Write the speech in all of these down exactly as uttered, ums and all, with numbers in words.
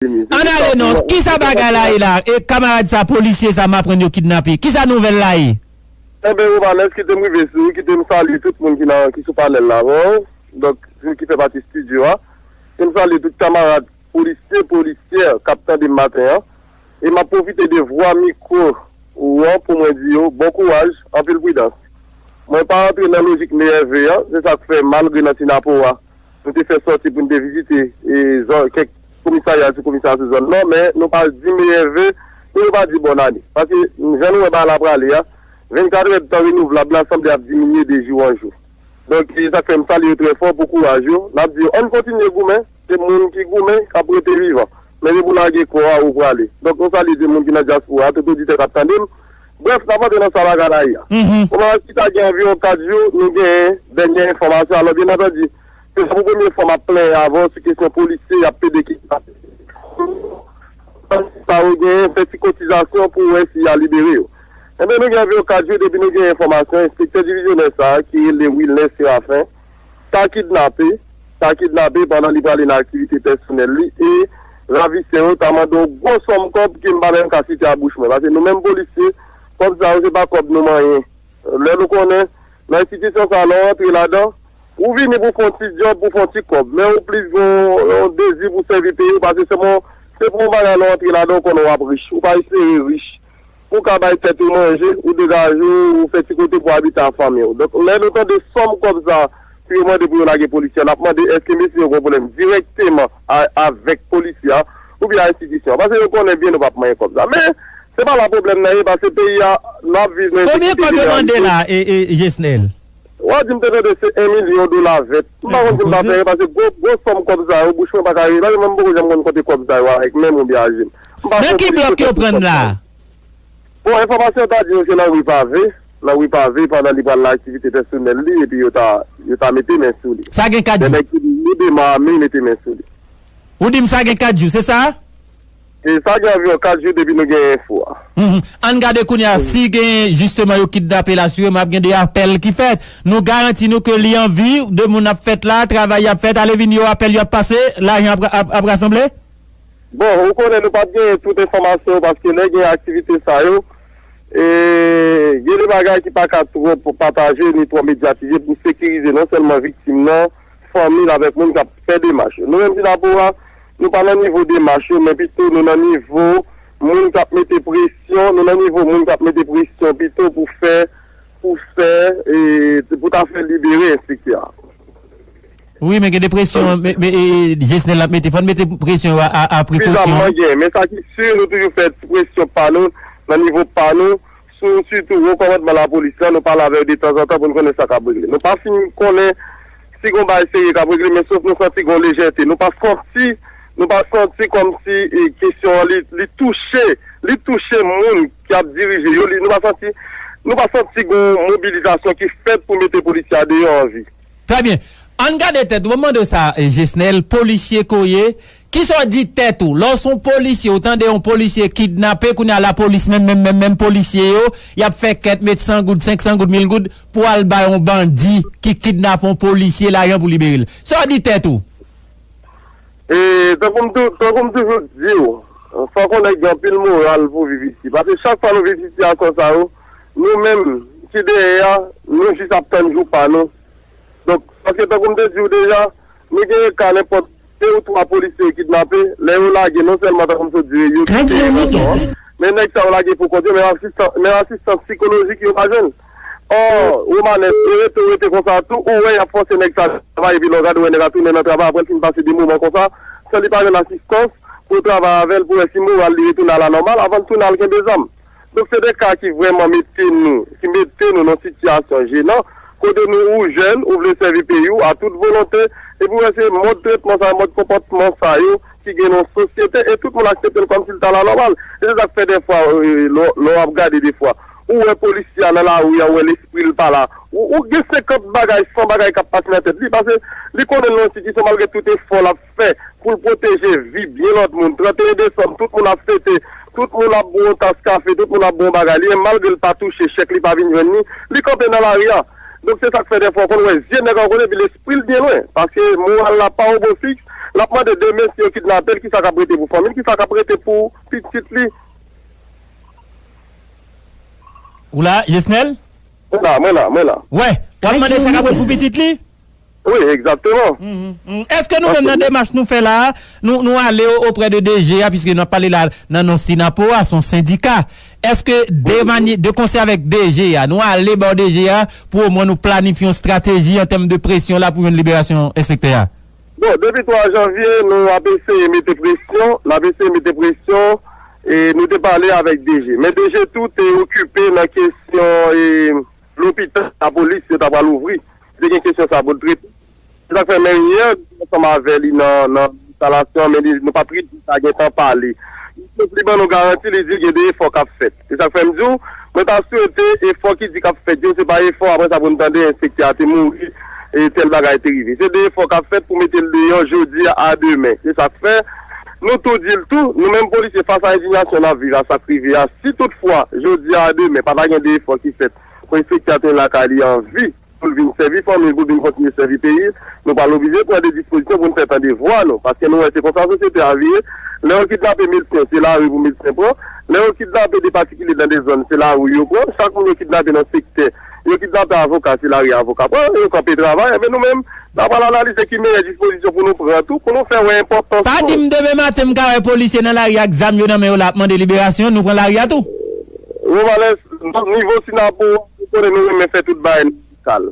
Ann ale non, kisa bagay la ye la? E kamarad sa, polisye sa m aprann yo kidnape. Kisa nouvèl la ye? Enben, Romanes, kite m rive sou ou, kite m salye tout moun ki nan, ki sou panèl la avè w, donk, ki fè pati estidyo a. Kite m salye tout kamarad polisye, polisyè k ap tande m maten an. E m ap pwofite de vwa mikwo ou an pou mwen di yo bon kouraj, anpil pridans. Mwen pa rantre nan lojik meyè ve an, se sa k fè malgre nan Tinapo a, nou te fè sòti pou n te vizite e, zòn, kèk komisarya, ti komisarya sou zòn nan, men nou pa di meyè ve, e nou pa di bòn ane. Paske, jan nou wè bagay la prale a, vennkat èdtan renouvlab la sanble ap diminye de jou an jou. Donk, se sa k fè m salye yo trè fò pou kouraj yo. N ap di yo, ann kontinye goumen, se moun ki goumen k ap rete vivan. Men se pou lage kò a ou prale. Donk, nou salye de moun ki nan dyaspora, tout oditè k ap tande m. Brèf, n ap antre nan sa bagay la ye a. Kòman ki ta gen anviwon kat jou, nou genyen dènye enfòmasyon. Alò, byen antandi, se pa pou premye fwa m ap plenyen avè w sou kesyon polisye y ap pede kidnape. Sa yo genyen, fè ti kotizasyon pou wè si y a libere yo. Enben, nou gen anviwon kat jou depi nou gen enfòmasyon, enspektè divizyonè sa a, ki rele Wilner Séraphin, ta kidnape, ta kidnape pandan li prale nan aktivite pèsonèl li, e ravisè yo ta mande yon gwo sòm kòb ke m pa menm ka site a bouch mwen. Paske nou menm polisye, kòb sa yo se pa kòb nou manyen. Lè nou konnen, nan enstitisyon sa a, lè w antre ladan, ou vini pou fè yon ti djòb, pou fè yon ti kòb, men ou plis gen yon, yon dezi pou sèvi peyi w, paske se pou, se pou yon bagay lè w antre ladan, ou konnen w ap rich. Ou pa espere rich. Pou w ka bay tèt ou manje, ou degaje w, ou fè ti kote pou w abite ak fanmi w. Donk, lè nou tande sòm kòb sa, pou yo mande pou yo lage polisye a, n ap mande èske mesye yo gen yon pwoblèm dirèkteman a, avèk polisye a, oubyen a enstitisyon an. Paske yo konnen byen nou p ap manyen kòb sa. Men, se pa la pwoblèm nan ye, paske peyi a, n ap viv nan ensekirite. Konbyen kòb yo mande la, e, e, Jesnel? W a di m te tande se en milyon dola vèt. M pa konn si m ta fè, paske gwo, gwo sòm kòb sa yo, bouch mwen pa ka rive. Paske mwen, m poko janm konn kote kòb sa yo avèk men m oubyen a je m. M pa konn kote yo sòti kòb sa yo. Bon, enfòmasyon ta di nou se nan ri Pave, nan ri Pave, pandan li pral nan aktivite pèsonèl li, epi yo ta, yo ta mete men sou li. Sa gen kat jou? De nèg ki ledeman ame mete men sou li. Ou di m sa gen kat jou, se sa? E sa gen anviwon kat jou depi nou gen enfo a. Ann gade kounye a si gen, jisteman, yo kidnape l, asireman ap gen de apèl ki fèt. Nou garanti nou ke li an vi, de moun ap fèt la, travay ap fèt, ale vini yo, apèl yo ap pase, lajan ap, ap, ap rasanble? Bon, ou konnen nou p ap genyen tout enfòmasyon yo, paske lè gen aktivite sa yo, e, gen de bagay ki pa ka twòp pataje ni twòp medyatize pou sekirize non sèlman viktim nan, fanmi l avèk moun k ap fè demach yo. Nou menm Tinapo a, nou pa nan nivo demach yo, men pito nou nan nivo moun k ap mete presyon, nou nan nivo moun k ap mete presyon pito pou fè, pou fè, e, pou ta fè libere enspektè a. Wi, men gen de presyon, men, men, e, e, Jesnel ap mete, fò n mete presyon yo a, a, a prekosyon. Sifizamman gen, men sa ki si, nou toujou fè ti presyon pa nou, nan nivo pa nou, sou sitou wo kòmandman lapolis la, nou pale avè yo detanzantan pou n konnen sa k ap regle. Nou pa fin konnen si gon bagay serye k ap regle, men sof nou santi gon lejète. Nou pa santi, nou pa santi kòmsi, e, kesyon an li, li touche, li touche moun k ap dirije yo, li, nou pa santi, nou pa santi gon mobilizasyon ki fèt pou mete polisye a deyò an vi. Trè byen. Ann gade tèt ou. Mwen mande w sa, e, Jesnel, polisye ke w ye, kisa w di tèt ou? Lè w se yon polisye, ou tande yon polisye kidnape, kounye a lapolis, menm, menm, menm, menm polisye yo, y ap fè kèt, met san goud, senk san goud, mil goud, pou al bay yon bandi ki kidnape yon polisye lajan pou libere l. Sa w di tèt ou? E, tankou m tou-, tankou m toujou di w, fòk yon nèg gen anpil moral pou viv isi. Paske chak fwa nou viv sitiyasyon sa yo, nou menm ki dèyè a, nou jis ap tann jou pa nou. Donk, paske tankou m te di w deja, nou genyen ka nenpòt de ou twa polisye yo kidnape, lè yo lage, non sèlman tankou m sot di w, yo kite yo nan chò a, men nèg sa yo lage pou kont yo, menm asistan-, menm asistans sikolojik yo pa jwenn. Ò, Romanes, e rete, ou rete konsa tou, ou wè y ap fòse nèg sa travay, epi lè w gade, w wè nèg la tounen nan travay, apre l fin pase de moman konsa, san li pa jwenn asistans pou yo travay avè l, pou wè si moral li retounen a la nòmal, avan l tounen al kenbe zam. Donk, se de ka ki vrèman mete nou, ki mete nou nan sitiyasyon jenan, kote nou, ou jèn, ou vle sèvi peyi w a tout volonte, epi w wè se mòd tretman sa, mòd konpòtman sa yo ki gen nan sosyete, e tout moun aksepte l kòmsi l ta la nòmal. E se sa k fè dèfwa, e, lè, lè w ap gade dèfwa, ou wè polisye a nan lari a, ou wè lespri l pa la. Ou, ou gen senkant bagay, san bagay k ap pase nan tèt li, paske li konnen l nan yon enstitisyon, malgre tout efò l ap fè pou l pwoteje vi byen lòt moun. Trannteyen desanm, tout moun ap fete, tout moun ap bwè yon tas kafe, tout moun ap bwè yon bagay. Li menm, malgre l pa touche, chèk li pa vin jwenn li, li kanpe nan lari a. Donk, se sa k fè dèfwa w konn wè zye nèg la yon kote, epi lespri l byen lwen. Paske moral la pa yon bon fiks, L ap mande demen si yo kidnape l, kisa k ap rete pou fanmi l, kisa k ap rete pou pitit li. Ou la, Jesnel? Mwen la, mwen la, mwen la. Wè, w ap mande sa k ap rete pou pitit li? Wi, egzakteman. Èske nou menm nan demach nou fè la a, nou, nou ale oprè de DG a, piske n ap pale la nan non Sinapo a, se yon sendika. Èske de manye, de konsè avèk DG a, nou ale bò DG a pou omwen nou planifye yon estrateji an tèm de presyon la pou jwenn liberasyon enspektè a? Bon, depi twa janvye, nou ap eseye mete presyon, n ap eseye mete presyon, e nou te pale avèk DG. Men DG tou te okipe nan kesyon e lopital, lapolis, yo ta pral ouvri. Li te gen kesyon sa pou l trete. Se sa k fè menm yè, ansanm avè li nan, nan enstalasyon, men li, nou pa t ret di sa gentan pale. Li ban nou garanti, li di gen de efò k ap fèt. Se sa k fè m di w, mwen ta swete efò ki di k ap fèt yo, se pa efò apre sa pou n tande enspektè a te mouri, e tèl bagay te rive. Se de efò k ap fèt pou mete l deyò jodi a demen. Se sa k fè, nou tou di l tou, nou menm polisye fas a endiyasyon n ap viv a sa k rive a, si toutfwa, jodi a demen, pa ta gen de efò ki fèt, pou enspektè a tounen lakay li an vi, pou l vin sèvi fanmi l, pou l vin kontinye sèvi peyi l, nou pral oblije pran de dispozisyon pou n fè tande vwa nou. Paske nou wè se konsa sosyete a vire. Lè yo kidnape medsen, se lari pou medsen pran. Lè yo kidnape de patikilye nan de zòn, se lari yo pran. Chak moun yo kidnape nan sektè, yo kidnape avoka, se lari avoka pran. Yo kanpe travay. Enben nou menm, n a pral analize ki meyè dispozisyon pou nou pran tou, pou nou fè wè enpòtans nou. Pa di m demen maten m ka wè polisye nan lari ak zam yo nan men yo la ap mande liberasyon, nou pran lari a tou. Rovalès, nivo Sinapo, ou konnen nou renmen fè tout bagay nan kal.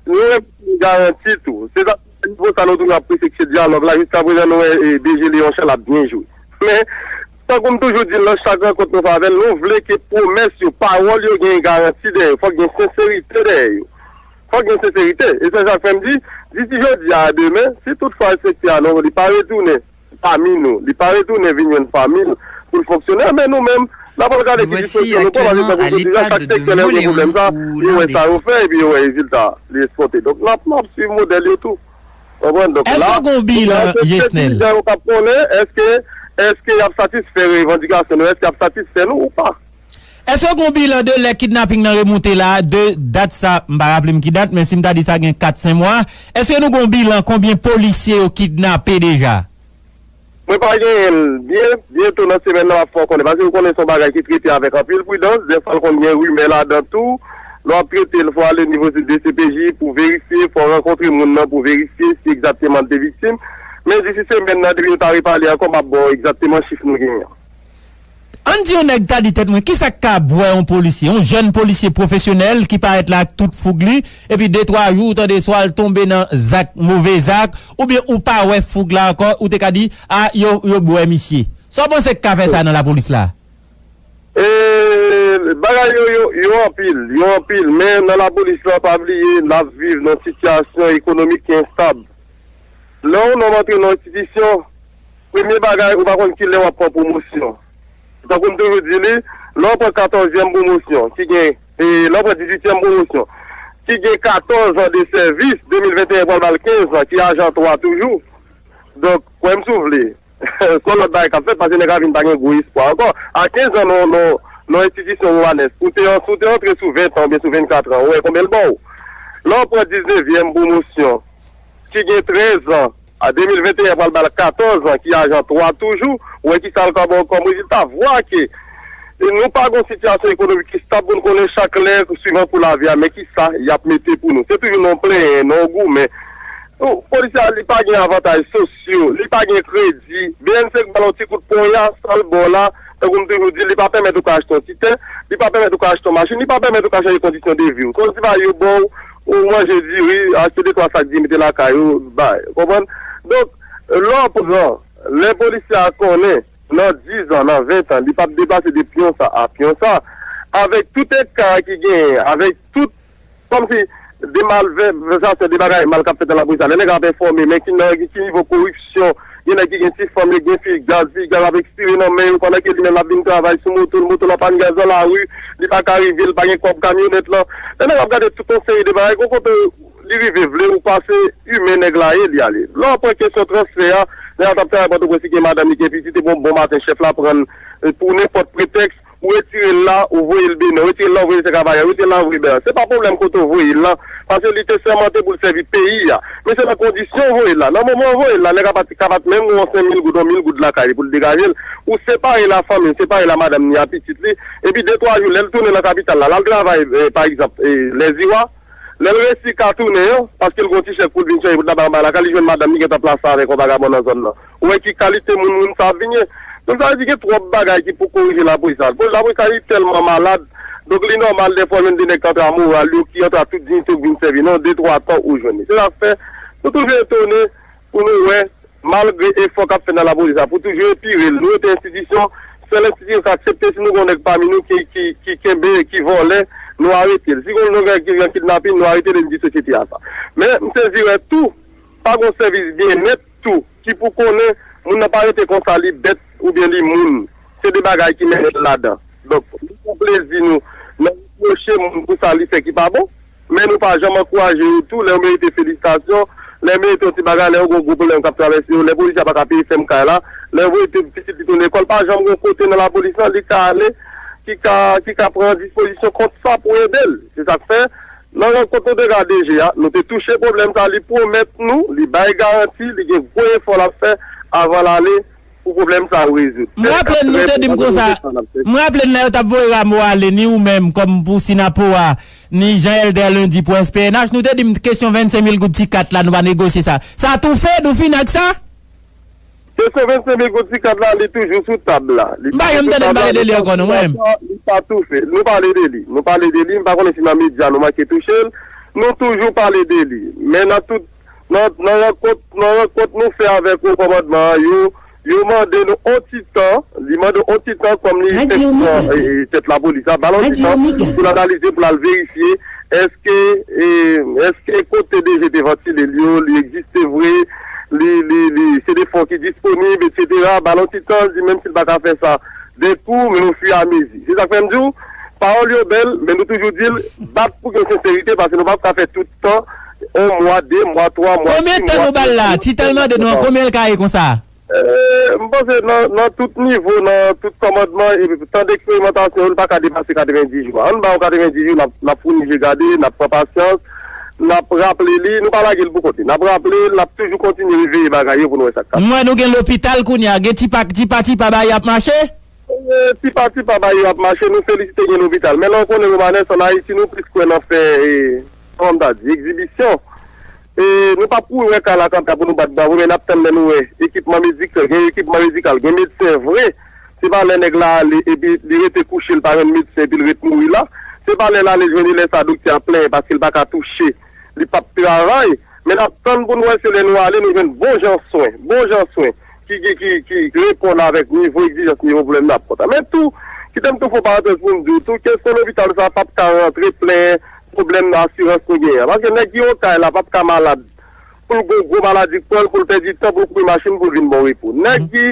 Nou renmen garanti tou. Se sa, nivo sa nou toujou apresye ki se dyalòg la. Jiskaprezan nou wè e, DG Leon Charles ap byen jwe. Men, tankou m toujou di l nan chak rankont nou fè avè l, nou vle ke pwomès yo, pawòl yo gen garanti dèyè yo. Fòk gen senserite dèyè yo. Fòk gen senserite. E se sa k fè m di, disi jodi a demen, si toutfwa sektè a non, li pa retounen pami nou, li pa retounen vin jwenn fanmi l pou l fonksyone, men nou menm, n ap al gade ki dispozisyon nou pran, paske tankou m te di w, chak sektè lè yo gen pwoblèm sa, yo wè sa yo fè, epi yo wè rezilta li eskote. Donk, n ap, n ap swiv modèl yo tou. Konprann? Donk, la, Èske w gen yon bilan, Jesnel? Jan yo k ap konnen, èske, èske y ap satisfè revandikasyon nou, èske y ap satisfè nou ou pa? Èske w gen yon bilan de lè kidnaping nan remonte la, de dat sa, m pa raple m ki dat, men si m ta di sa gen kat, senk mwa, èske nou gen yon bilan konbyen polisye yo kidnape deja? Mwen pa genyen l. Byen, byento nan semèn nan, m ap fè w konnen. Paske ou konnen se yon bagay ki trete avèk anpil pridans. Dèfwa, l konn gen rimè ladan tou. Lè w ap trete l, fò w ale nivo DCPJ pou verifye, fò w rankontre moun nan pou verifye si egzakteman l te viktim. Men disi semèn nan, depi nou ta repale ankò, m ap ba w egzakteman chif nou genyen an. Ann di yon nèg ta di tèt mwen, kisa k ka bwè yon polisye, yon jèn polisye pwofesyonèl ki parèt la ak tout foug li, epi de twa jou ou tande swa l tonbe nan zak, move zak, oubyen ou pa wè foug la ankò, ou te ka di, a, yo, yo bwè misye. Sa w panse k ka fè sa nan lapolis la? E, bagay yo, yo, yo anpil, yo anpil, men nan lapolis la, pa bliye, n ap viv nan yon sitiyasyon ekonomik ki enstab. Lè yon nonm antre nan yon enstitisyon, premye bagay, ou pa konn kilè w ap pran pwomosyon. Tankou m toujou di li, lè w pran katòzyèm pwomosyon, ki gen, e, lè w pran dizuityèm pwomosyon, ki gen katòz an de sèvis, de mil venteyen pral ba l kenz an, ki ajan twa toujou. Donk, kwè m si w vle, se yon lòt bagay k ap fèt, paske nèg la vin pa gen gwo espwa ankò. A kenz an nan, nan, nan enstitisyon Romanes, ou te, si w te antre sou ven an oubyen sou vennkat an, ou wè konbyen l ba w. Lè w pran diznevyèm pwomosyon, ki gen trèz an, a de mil venteyen pral ba l katòz an, ki ajan twa toujou, ou wè kisa l ka ba w kòm rezilta. Vwa ke e nou pa gen yon sitiyasyon ekonomik ki estab pou n konnen chak lè, swivan kou lavi a, men kisa y ap mete pou nou. Se toujou nan yon plenyen, nan yon goumen. Ou, polisye a, li pa gen avantaj sosyo, li pa gen kredi. BNC k ba l yon ti kout ponya, sa l ba w la, tankou m toujou di, li pa pèmèt ou ka achte yon ti tè, li pa pèmèt ou ka achte yon machin, li pa pèmèt ou ka chanje kondisyon de vi w. Kondisyon yo ba w, ou manje diri, achte de twa sak diri, mete lakay ou, bay. Konprann? Donk, lè w pran, lè polisye a konnen, nan diz an, nan ven an, li p ap deplase de pyon sa a pyon sa. Avèk tout eka ki genyen, avèk tout, kòmsi de malvèsasyon, de bagay mal k ap fèt nan lapolis la, lè nèg ap enfòme, men ki nan ki nivo koripsyon, gen nèg ki gen ti fanm, yo gen fi gaz, fi gaz ap ekspire nan men yo, pandan ke li menm l ap vin travay sou moto l, moto l an pàn gaz nan lari, li pa ka rive, li pa gen kòb kamyonèt lan. Lè nèg ap gade tout yon seri de bagay, gon kote li rive vle ou pa, se imen nèg la ye, li ale. Lè w pran kesyon transfè a, nèg la t ap travay Pòtoprens, li gen madanm, li gen pitit, epi yon bon maten, chèf la pran l, e, pou nenpòt pretèks, Ou retire l la, ou voye l Benè, ou retire l la, ou voye l Sèkavayè, ou retire l la, ou voye l Benè. Se pa pwoblèm kote ou voye l lan, paske li te sèmante pou l sèvi peyi a. Men se nan kondisyon ou voye l la. Nan moman ou voye l la, nèg a pa t, ka pa t menm gen yon senk mil goud, yon mil goud lakay li pou l degaje l. Ou separe la fanmi, ou separe la madanm ni a pitit li, epi de twa jou, lè l tounen nan kapital la, l al travay, eh, pa egzanp, eh, Lèziwa, lè l resi ka tounen an, paske l gen yon ti chèk pou l vin chanje, pou l ta bay anba lakay, li jwenn madanm li gentan plase avèk yon vagabon nan zòn nan. Ou wè ki kalite moun moun sa ap vin ye? Donk, sa vle di gen twòp bagay ki pou korije lapolis la. Bon, lapolis la, li tèlman malad. Donk, li nòmal, dèfwa, jwenn de nèg k antre a moral yo, ki antre a tout diyite, k vin sèvi. Non, de twa tan ou jwenn li. Se sa k fè, nou toujou etone pou nou wè, malgre efò k ap fè nan lapolis la, pou toujou epire l. Nou rete enstitisyon, sèl enstitisyon k aksepte, si nou gen yon nèg pami nou ki, ki, ki kenbe, ki vòlè, nou arete l. Si gen yon nèg ki gen kidnapin, nou arete l e n di sosyete a sa. Men, m sezi wè tou, pa gen yon sèvis byennèt tou, ki pou konnen moun nan pa rete konsa, li bèt oubyen li moun. Se de bagay ki mennen l ladan. Donk, nou pran plezi nou nan repwoche moun pou sa li fè ki pa bon, men nou pa janm ankouraje yo tou, lè yo merite felisitasyon, lè yo merite yon ti bagay, lè yo gen yon gwo pwoblèm k ap travèse yo, lè polisye a pa ka peye fèm kay la, lè yo voye pitit li tounen lekòl, pa janm gen yon kote nan lapolis lan, li ka ale, ki ka, ki ka pran dispozisyon kont sa pou ede l. Se sa k fè, nan rankont nou te gen a D G a, nou te touche pwoblèm sa, li pwomèt nou, li bay garanti, li gen gwo efò l ap fè avan l ale pou pwoblèm sa yo rezoud. M raple n, nou te di m konsa, m raple n lè yo t ap voye Rameau ale, ni ou menm kòm pou Synapoha, ni Jean Helder Lundi pou S P N H, nou te di m kesyon vennsenk mil goud ti kat la, nou pa negosye sa. Sa toufe, nou fini ak sa? Kesyon vennsenk mil goud ti kat la, li toujou sou tab la. M pa janm tande n pale de li ankò, non, mwen menm. Li pa toufe. Nou pale de li. Nou pale de li. M pa konnen si nan medya nou manke touche l. Nou toujou pale de li. Men nan tout, nan, nan rankont, nan rankont nou fè avèk wo kòmandman an, yo, yo mande nou on ti tan, li mande on ti tan kòm li te pran, e, e, tèt lapolis la, ba l on ti tan pou l analize, pou l al verifye, èske, e, èske kote D G te vantile l yo, li egziste vre, li, li, li, se de fon ki disponib, etsetera. Ba l on ti tan, di menm si l pa ka fè sa de kou, men ofiramezi. Se sa k fè m di w, pawòl yo bèl, men nou toujou di l, bat pou gen senserite, paske nou p ap ka fè tout tan, on mwa, de mwa, twa mwa, sis mwa. Konbyen tan nou ba l la? Ti tan l mande nou an, konbyen l ka ye konsa? Eh, m panse nan, nan tout nivo, nan tout kòmandman, e tan deksperimantasyon yo, li pa ka depase katrevenndis jou. Ann ba yo katrevenndis jou, n ap, n ap founi je gade, n ap pran pasyans, n ap raple li, nou pa lage l pou kont li. N ap raple l, n ap toujou kontinye veye bagay yo pou nou wè sa k pase. M wè nou gen lopital kounye a, gen ti pa, ti pa, ti pa bagay ap mache? Eh, ti pa, ti pa bagay yo ap mache, nou felisite gen lopital. Men lè w konnen Romanes, ann Ayiti, nou plis kwè nan fè, eh, kòman m ta di, egzibisyon. E nou p ap kouri wè kay la kanpe pou nou bat bravo, men n ap tann lè nou wè ekipman medikal, gen ekipman medikal, gen medsen vre. Se pa lè nèg la ale epi li rete kouche, li pa jwenn medsen epi li ret mouri la. Se pa lè l ale jwenn li, lè sa doktè a plenyen paske li pa ka touche, li p ap travay. Men n ap tann pou n wè se lè nou ale, nou jwenn bon jan swen, bon jan swen ki, ki, ki, ki reponn avèk nivo egzijans, nivo pwoblèm n ap kontan. Men tou, kite m tou fè yon parantèz pou m di w tou, kesyon lopital sa p ap ka rantre plen pwoblèm asirans nou genyen an. Paske nèg ki Okap la p ap ka malad pou l gon gwo maladi k pran l, pou l pèdi tan, pou l kouri machin, pou l vin ba w repo. Nèg ki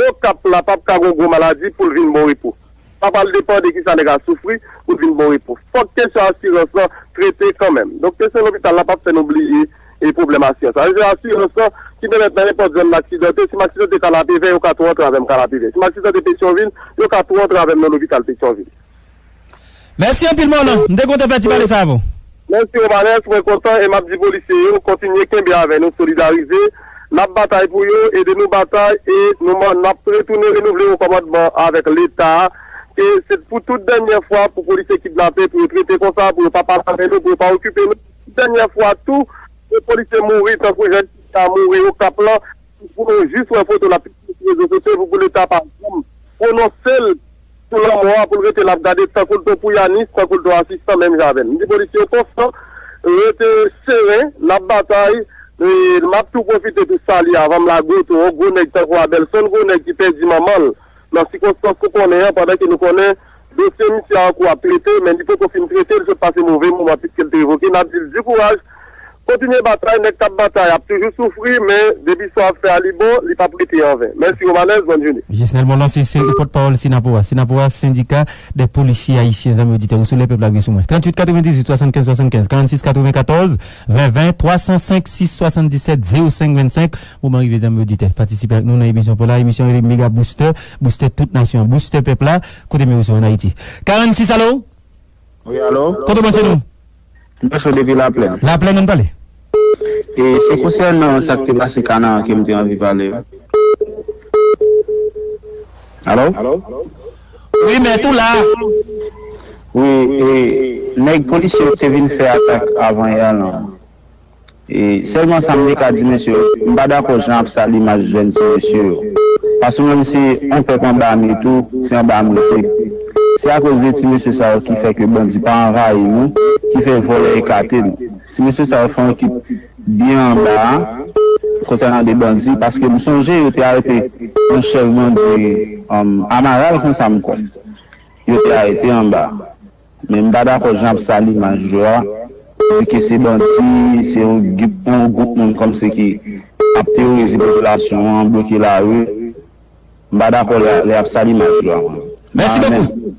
Okap la p ap ka gon gwo maladi pou l vin ba w repo. Sa pral depann de kisa nèg la soufri pou l vin ba w repo. Fòk kesyon asirans lan trete kanmenm. Donk, kesyon lopital la p ap fè nou bliye e pwoblèm asirans la. Se asirans lan ki pèmèt nan nenpòt zòn m aksidante. Si m aksidante Kanapevè, yo ka tou antre avè m Kanapevè. Si m aksidante Petyonvil, yo ka tou antre avè m nan lopital Petyonvil. Mèsi anpil, Mòlò. M te kontan fè ti pale sa avè w. Mèsi, Romanes. Mwen kontan e m ap di polisye yo kontinye kenbe avè nou, solidarize. N ap batay pou yo, ede nou batay e nou, n ap retounen renouvle wo kòmandman avèk Leta a. E se pou tout dènyè fwa pou polisye kidnape, pou yo trete konsa, pou yo pa pale avè nou, pou yo pa okipe nou. Tout dènyè fwa tou, pou polisye mouri tankou jan sa mouri Okap lan, pou nou jis wè foto l ap pibliye sou rezo sosyo, pou, pou Leta pa janm pwononse l sou lanmò a, pou l rete l ap gade tankou l t on pouyanis, tankou l t on asistan, menm jan avè n. M di polisye yo konstan, rete seren, n ap batay. E m ap tou pwofite tou salye avan m lage w tou, yon gwo nèg tankou Abelson, gwo nèg ki pèdi manman l nan sikonstans nou konnen an, pandan ke nou konnen dosye misye a an kou ap trete, men li poko fin trete, li sot pase move moman piske l te revoke. N ap di l di kouraj, Kontinye batay, nèg k ap batay ap toujou soufri, men depi sa w ap fè a li bon, li p ap rete anven. Mèsi Romanès, bòn jounen. Jesnèl Molan se, se pòtpawòl Synapoha. Synapoha, Syndicat des Policiers Haïtiens, zanmi oditè, ou sou Lè Pèp la gen sou mwen. Tranntuit katrevendizuit swasannkenz swasannkenz, karannsis katrevenkatòz ven ven, twa san senk sis swasanndisèt zewo senk vennsenk. Moman rive, zanmi oditè, patisipe ak nou nan emisyon pa w la, emisyon rele Mega Booster, booster tout nasyon, booster pèp la, kote men ou sou an Ayiti. Karannsis, alo? Wi, alo? Kote w branche nou? M branche w depi Laplèn. Laplèn, ann pale. E se konsènan sa k te pase Kanaran ke m te anvi pale. Alo? Wi, mèt ou la. Wi, e nèg polisye yo te vin fè atak avan yè lan. E sèlman sa m te ka di mesye yo, m pa dakò jan y ap sal imaj jèn ti mesye yo. Paske menm si on pèp anba men tou, se anba m rete. Se akoz de ti mesye sa yo ki fè ke bandi pa anvayi nou, ki fè vòlè ekate nou. Ti mesye sa yo fè on kip byen anba a, konsènan de bandi, paske m sonje yo te arete yon chèf bandi, um, Amaral konsa m kwè. Yo te arete anba. Men m pa dakò jan y ap sal imaj yo a, di ke se bandi, se yon gwoup, yon gwoup moun kòmsi ki ap teworize popilasyon an, bloke lari. M pa dakò lè, lè y ap sal imaj yo a, mwen. Mèsi bokou.